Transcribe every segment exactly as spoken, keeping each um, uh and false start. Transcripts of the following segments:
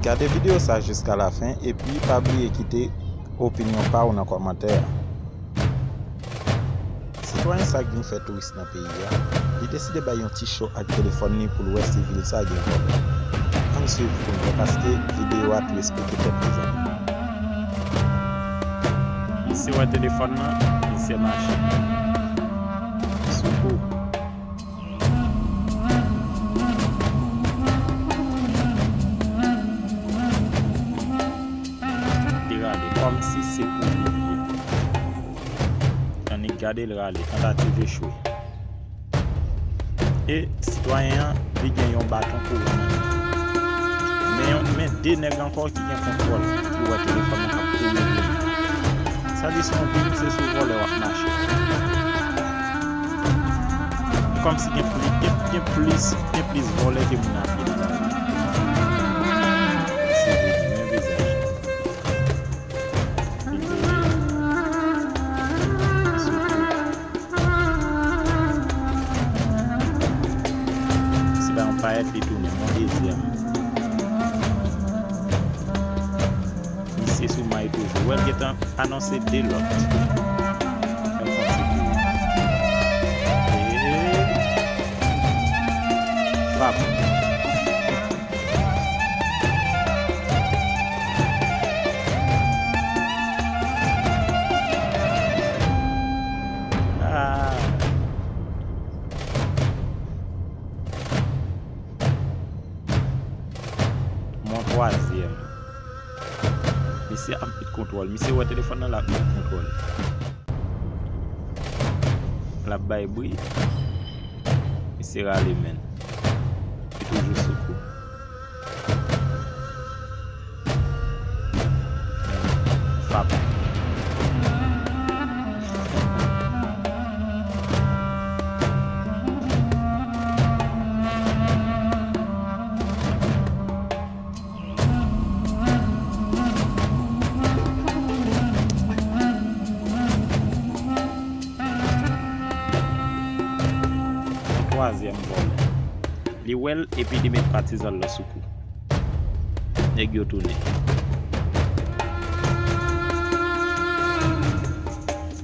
Gade videyo sa jiska lafen epi pa bliye kite opinyon pa w nan kòmantè a. Sitwayen sa k vin fè touris nan peyi a, li deside bay yon ti cho ak telefòn li pou l wè si vil sa gen vòlè. Ann swiv pou n wè paske videyo a tou esplike tèt mezanmi. Misye wè telefòn nan, misye mache. Soukou. Li rale kòmsi se pou li li ye. Annik gade l rale, tantativ echwe. E sitwayen an, li gen yon baton kouran nan men. Men yon, men de nèg ankò ki gen kontwòl, ki wè telefòn nan k ap kouri vini. Sa di se yon vil, se sou vòlè w ap mache. Kòmsi gen pli, gen, gen plis, gen plis vòlè ke moun a pye nan lari. Se vini, men vizaj. Li vire. Soukou. Se pa yon payèt li tounen, yon dezyèm. Misye sou may toujou. Wè l gentan anonse de lòt. Fè l fè yon ti kou. E fap. Ah. Mon twazyèm. Misye ap met kontwòl. Misye wè telefòn nan, l ap met kontwòl. L ap bay bri. Misye rale men. Li toujou sou kou. Fap. Yon twazyèm vòlè. Li wè l epi li met patizan l lan sou kou. Nèg yo tounen.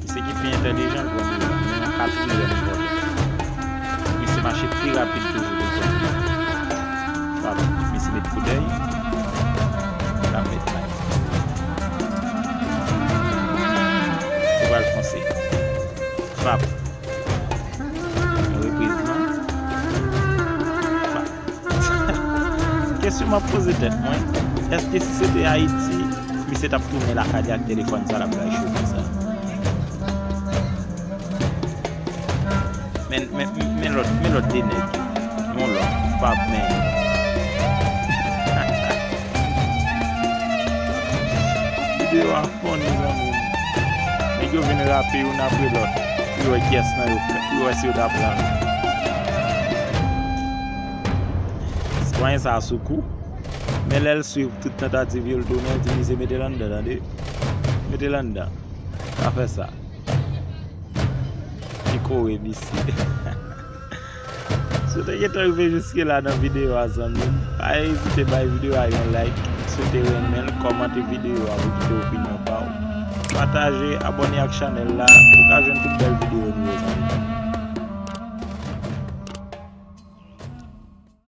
Misye ki pi entèlijan, l pran dezèm, men yon katriyèm vòlè. Misye mache pi rapid toujou pou l pran dezèm. Fap, misye met koudèy. L ap met may. Li pral fonse. Fap. Yon repriz non. Fap. Kesyon m ap poze tèt mwen, èske si se te Ayiti, misye t ap tounen lakay li ak telefòn sa l ap bay cho konsa? Men, men, men lòt, men lòt de nèg yo. Yon lòt, pa men. Videyo a funny, zanmi m. Nèg yo vin rape youn apre lòt pou yo wè kiyès nan yo, pou yo wè si yo ta pran l. Sitwayen sa a sou kou. Men lè l swiv tout tantativ yo, l tounen, l di misye mete l anndan, tande. Mete l anndan. Pa fè sa. Li kore misye. Si w te gentan rive jiske la nan videyo a, zanmi m, pa ezite bay videyo a yon like. Si w te renmen l, kòmante videyo a pou kite opinyon pa w. Pataje, abòne ak chanèl la pou w ka jwenn tout bèl videyo nou yo, zanmi m.